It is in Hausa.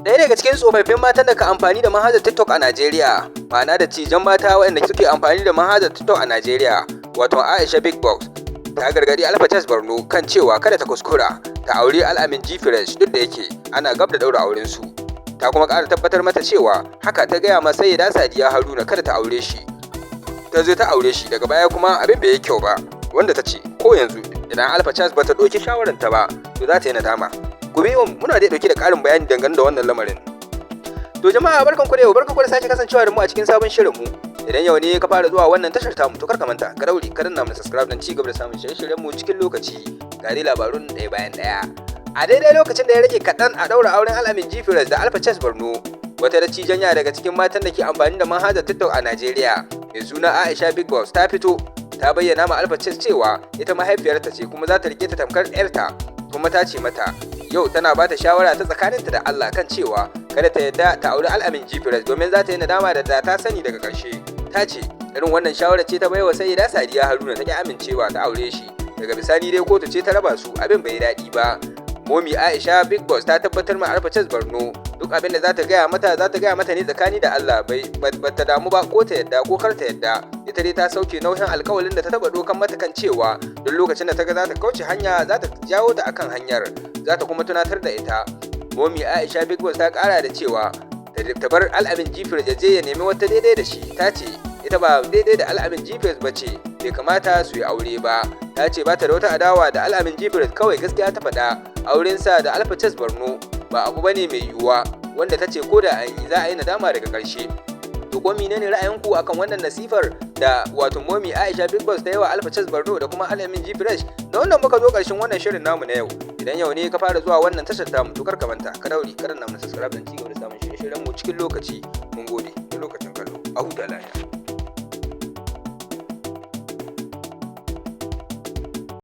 Ɗaya daga cikin tsofaffin matan da ka amfani da manhajar TikTok a Najeriya, ma'ana da cijan mata waɗanda suke amfani da manhajar TikTok a Najeriya, wato Aisha Big Box, ta gargaɗi Alpha Charles Borno kan cewa kada ta kuskura ta auri Al'amin G-Fresh, duk da yake ana gab da ɗaura auren su. Ta kuma ƙara tabbatar mata cewa haka ta gaya ma Sayyida Sadiya Haruna kada ta aure shi. Ta zo ta aure shi, daga baya kuma abin bai yi kyau ba, wanda ta ce ko yanzu idan Alpha Charles bata ɗauki shawararta ba, to za ta yi nadama. Ku biyo mu, muna dai ɗauke da ƙarin bayani dangane da wannan lamarin. To jama'a, barkan ku da yau, barkan ku da sake kasancewa da mu a cikin sabon shirin mu. Idan yau ne ka fara zuwa wannan tashar tamu, to kar ka manta, ka daure ka danna mana subscribe don ci gaba da samun shirye-shiryen mu cikin lokaci. Ga dai labarun ɗaya bayan ɗaya. A daidai lokacin da ya rage kaɗan a ɗaura auren Al'amin G-Fresh da Alpha Charles Borno, wata dattijiya daga cikin matan da ke amfani da manhajar TikTok a Najeriya, mai suna Aisha Big Boss, ta fito ta bayyana ma Alpha Charles cewa ita mahaifiyarta ce kuma za ta rike ta tamkar 'yarta. Kuma ta ce mata yau tana ba ta shawara ta tsakaninta da Allah kan cewa kada ta yadda ta auri Al'amin G-Fresh, domin za ta yi nadama da ta sani daga ƙarshe. Ta ce irin wannan shawara ce ta baiwa Sayyida Sadiya Haruna, ta ki amincewa ta aure shi. Daga bisani dai kotu ce ta raba su, abin bai daɗi ba. Momi Aisha Big Boss ta tabbatar ma Alpha Charles Borno duk abin da za ta gaya mata, za ta gaya mata ne tsakani da Allah, bai ba ta damu ba ko ta yadda ko kar ta yadda. Ita dai ta sauke nauyin alkawalin da ta taba dokan mata kan cewa duk lokacin da ta ga za ta kauce hanya, za ta jawo ta akan hanyar, za ta kuma tunatar da ita. Momi Aisha Big Boss ta kara da cewa ta bar Al'amin G-Fresh ya je ya nemi wata daidai da shi. Ta ce ita ba daidai da Al'amin G-Fresh ba ce, bai kamata su yi aure ba. Ta ce ba ta da wata adawa da Al'amin G-Fresh, kawai gaskiya ta faɗa. Aurensa da Alpha Charles Borno ba abu bane mai yiwuwa, wanda ta ce ko da an yi, za a yi nadama daga ƙarshe. To, ko menene ra'ayinku akan wannan nasifar da wato Momi Aisha Big Boss ta yi wa Alpha Charles Borno da kuma Al'amin G-Fresh? Da wannan muka zo ƙarshen wannan shirin namu na yau. Idan yau ne ka fara zuwa wannan tashar tamu, to kar ka manta, ka daure ka danna mana subscribe don ci gaba da samun shirye-shiryen mu cikin lokaci. Mun gode da lokacin kallo, a huta lafiya.